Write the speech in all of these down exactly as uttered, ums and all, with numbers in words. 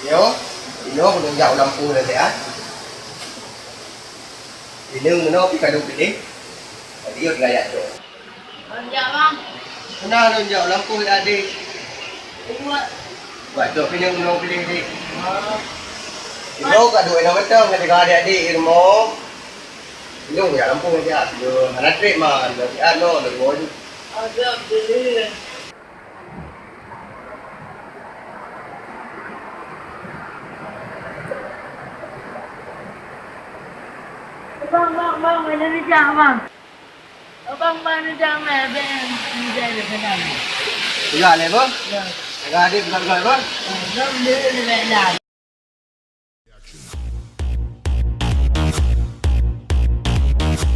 Nyoe, inoe ulôn jak u lampôh lagèe nyan. Inong meunoe pih ka lôn piléh. Jadi, yue tinggai jak cok. Lôn jak, Bang. Peue na lôn jak u lampôh, adék. Buat. Buat cok pinéh meunoe piléh, Dek. Ah. Inoe ka duek inong mantong, ka tinggai adék-adék di rumoh. Inong jak lampôh jak. Nyoe hana trép man, lôn siat nyoe, lôn woe ju. Alhamdulillah. Bang, bang, bang, ada rejak, bang. Bang, bang, rejak, bang. Bang, rejak, rejak, bang. Peugah lé, bang? Ya. Peugah adék, peugah, peugah, bang. Bang, dia, dia, dia, dia.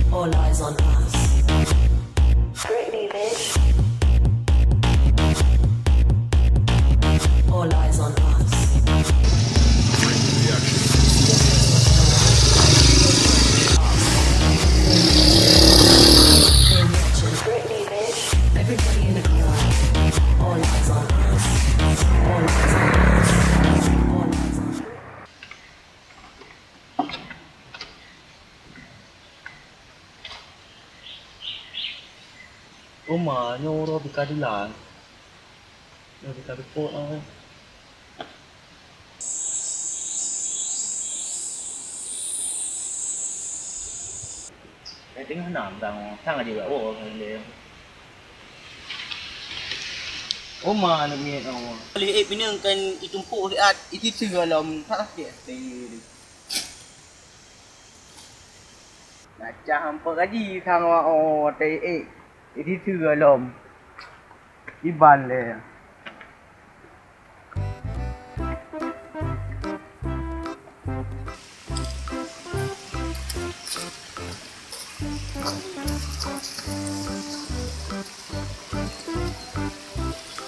All eyes on us. Britney, bitch. All eyes on us. Britney, bitch. Everybody in the club. All eyes on us. All eyes on us. All eyes on us. Oma, nyoe uroe pih ka dilan. Nyoe pih ka dipot, oh. Eh, teungoh nam dang, sang aja bak woe lé. Oma aneuk miet, oh. Lé, eh, pineung kan itumpôk siat, itiseue lom, tak sakét hati. Gacah ampat gaji sang wa, oh, watèe ék. Itiseue lom. Iban lé.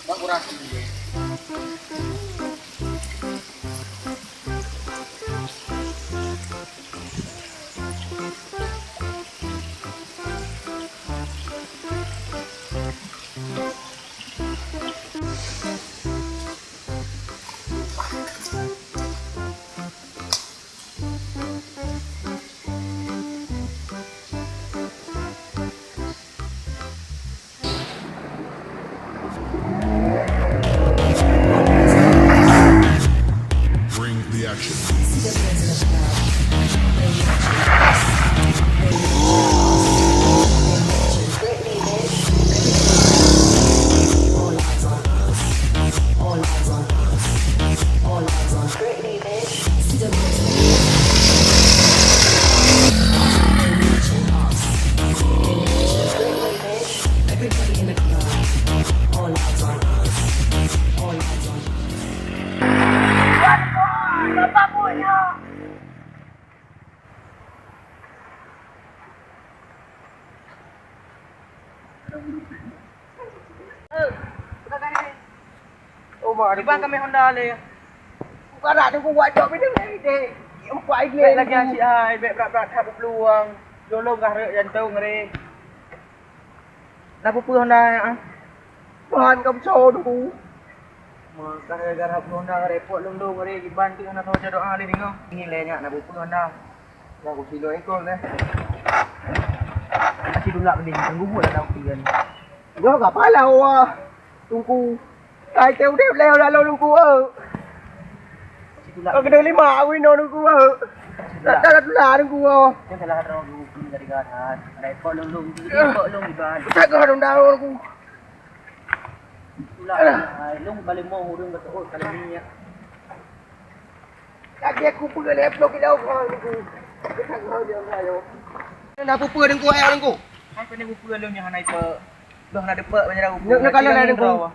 Bak kurang tinggi. Bring the action. Everybody in the club. All eyes on us. All eyes on us. Oh, mak, kiban kami Honda lé. Bukan nak tunggu buat job ini, dek. Empat idea. Bèk lagi asyik hai, bèk brat-brat that peuluang. Jolong gah rek jantung ngeri. Na peue-peue Honda nyan, ah? Tuhan ka beusoe Teungku. Meuka gara-gara peue Honda ka repot lôn-lôn, ngeri kiban teuk hana soe baca doa lé deungoe. Ngieng lé nyak na peue-peue Honda. Dah ku silop ekor lé. Aci tulak bending, tunggu buat dah ukian. Nyoe ka pala wah, Teungku. Kai teu udép lé lalu Teungku, eh. Ka keudeh lima awin nyoe Teungku, eh. Tak, tak, tak, tak, Teungku, oh. Nyan salah droe Teungku, dari gahat. Repot lôn, lôn, repot lôn, iban. Tak, tak, tak, tak, Teungku. Tulak, ah, lôn balik mo ureueng kata, oh, kalau ni, ya. Lagi aku peugah lhèe ploh kilo kau Teungku. Kita kau dia ayo. Na peue-peue Teungku, ayah Teungku. Hai, pane peue-peue lôn nyang hana ipe. Lôn hana depe banyak aku. Nyoe, nyoe kalau na Teungku.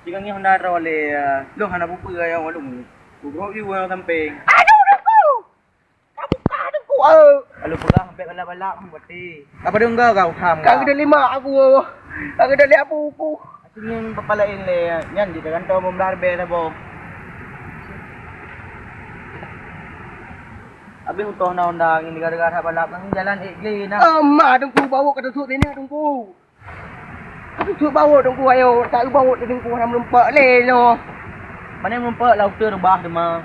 Jika ngieng Honda droe lé, ah, lôn hana peue-peue ayah lôn. Kubrok yu samping. Aduh, Teungku. Ka buka Teungku, eh. Lalu peugah bèk balap-balap, hmm, berarti. Apa dong kau, kau ham? Ka keudeh lima aku, oh. Ka keudeh lé abu aku. Nyan papa laén lé, nyan di kantor bom dah bèk dah bom. Habis utoh na Honda ngieng gara-gara balap, ngieng jalan ék glé na. Emak Teungku, bawok ka teusut sini Teungku. Ka teusut bawok Teungku, ayo, tak bawok Teungku hana meureumpok lé nyoe. Pane meureumpok lam uteue reubah teuma.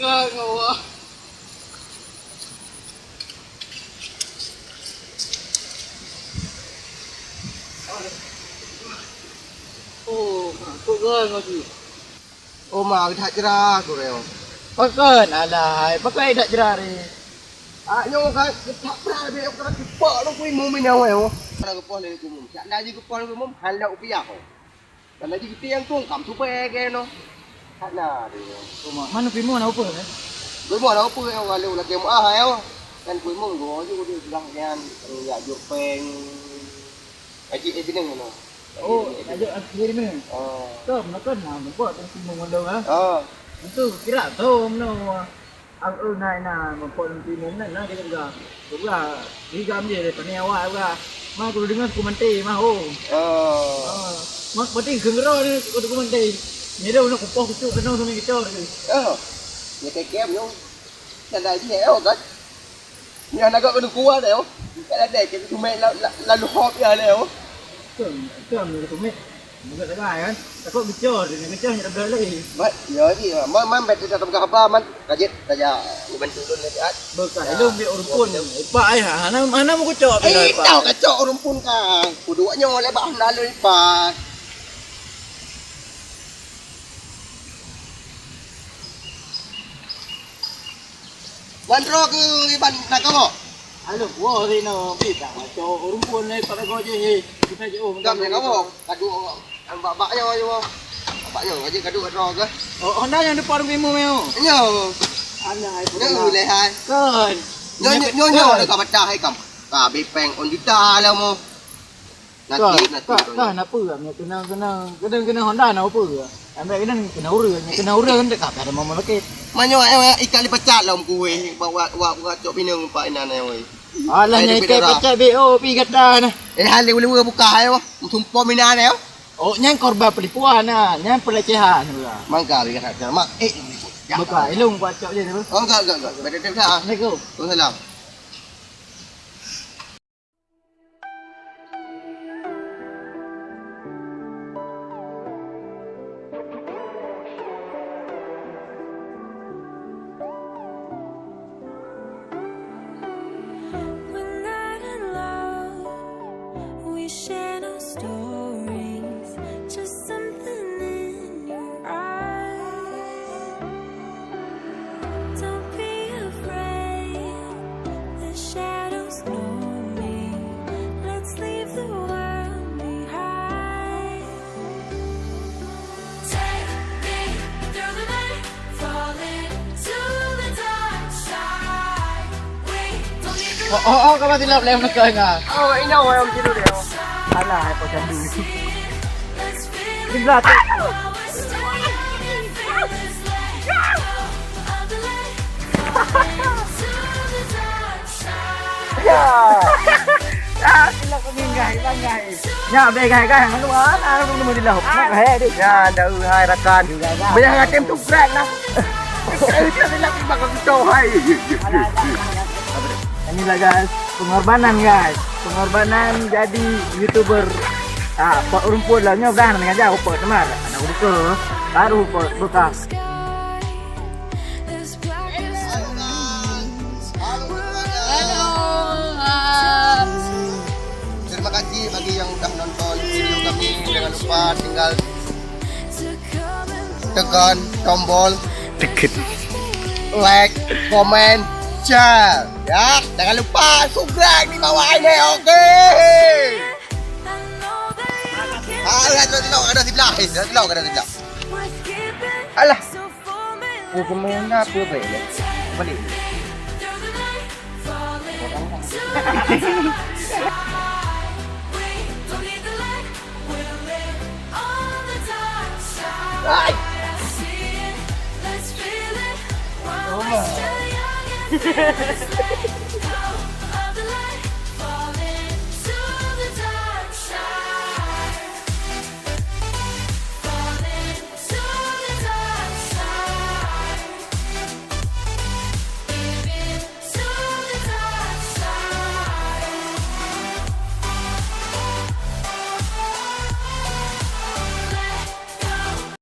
Ngon, ngon, wah. Oh, takut ngon, ngon, tu. Oh, ma, that jera tu, Reo. Pakon, alai, pakon that jera, Re? Ah, nyoe kan, that bra, be, aku kena kipak tu, kui mumin awai, oh. Kena kepoh lagi kumum. Siap lagi kepoh lagi kumum, hana upiah, oh. Dan lagi kita yang tu, kam cuba, ke, no. Hana, Reo. Mana pimun, apa, eh? Pimun, apa, eh, walau lagi muah, eh, oh. Kan pimun, gua je, udah bilang, kan, ya, jok peng. Haji, eh, Bineng, no. Oh, Haji Asri ni. Oh. Tu, mana kan, nah, nampak tu pimun mandong, ah. Oh. Itu kira tu, mana. Ang eu na na meuphon timun nan na jaga-jaga. Jaga rigam je pani awak jaga. Ma kudeungoe kumanté mah ho. Oh. Ah, mak pati geungeuro ni kumanté. Nyedo na kupoh kucuk keunoe sami gicor. Oh. Ni kekem yo. Tanda ji yo kan. Ni anak kau kena kuat yo. Kan ada ke tu mai lalu hop ya le yo. Kan, kan tu mai. Bukan sagai kan? Takut gecor, dia gecor nyak dah lagi. Mat, ya ni, man man bet dah tengah haba man. Kajit saja bantu ulun ni at. Bekas ilung dia urpun. Pak ai hana hana mau gecor. Eh, tahu kacok urpun kan. Kuduaknya oleh bah lalu ipas. Wan droe keu iban na kamoe. Halo, woe ri no, bi tak maco ureueng pun le pakai goje he. Kita je oh, enggak boleh kamoe. Kadu bak-bak yo yo. Bak yo aja kadu droe ke. Oh, Honda yang depan rumah mu meo. Nyo. Alah, itu. Nyo le hai. Kan. Nyo nyo nyo nyo ka pecah hai kam. Ka bipeng on juta lah mo. Nanti, Kah, nanti kah, kau kah, ni. Napa? Nyak kena, kena, kena, kena Honda, napa? Ambek kena, kena ureueng, nyak kena ureueng, dekat ada mama lagi. Manyo, eh, eh, ikan dipecat lah, Om Kuih. Wak, wak, wak, wak, cok pinang, Pak Inan, eh, woi. Alah, eh, nyak ikan pecat, B O, pi gata, nah. Eh, hal, lewe-lewe buka, eh, wah. Sumpah Inan, eh, wah. Oh, nyan korban penipuan, nah. Nyan pelecehan, nah. Mangga, pi gata, mak, eh, buka, ilung, buat cok je, tu. Oh, enggak, enggak, enggak. Betul, betul, ah. Assalamualaikum. Waalaikumsalam. We're not in love, we share no stories, just something in your eyes. Don't be afraid, the shadows know me. Let's leave the world behind. Take me through the night, fall into the dark side. We don't need the Oh, oh, oh, kau masih lap lem nak kau ingat. Oh, ini orang tidur dia. Alah, aku candu. Di belakang. Ya. Ya, silap kami, guys, bang, guys. Ya, be, guys, guys, hang luar, hang luar di laut. Nak hai deh. Ya, dah hai rakan. Banyak rakan tu gerak lah. Saya silap di belakang kita, hai. Inilah, guys, pengorbanan, guys. Pengorbanan jadi YouTuber. Ah, pot rumput lah. Nyoh dah nak ngajar rumput, teman. Anak buka. Baru pot bekas. Halo, guys. Terima kasih bagi yang udah nonton video kami. Jangan lupa tinggal tekan tombol Tekan. Like, komen, share. Ya, jangan lupa subscribe di bawah ini, oke. Ah, ada sebelah, ada sebelah, ada sebelah. Alah. Oh, kemana apa baik ni? Balik. Hai. Oh.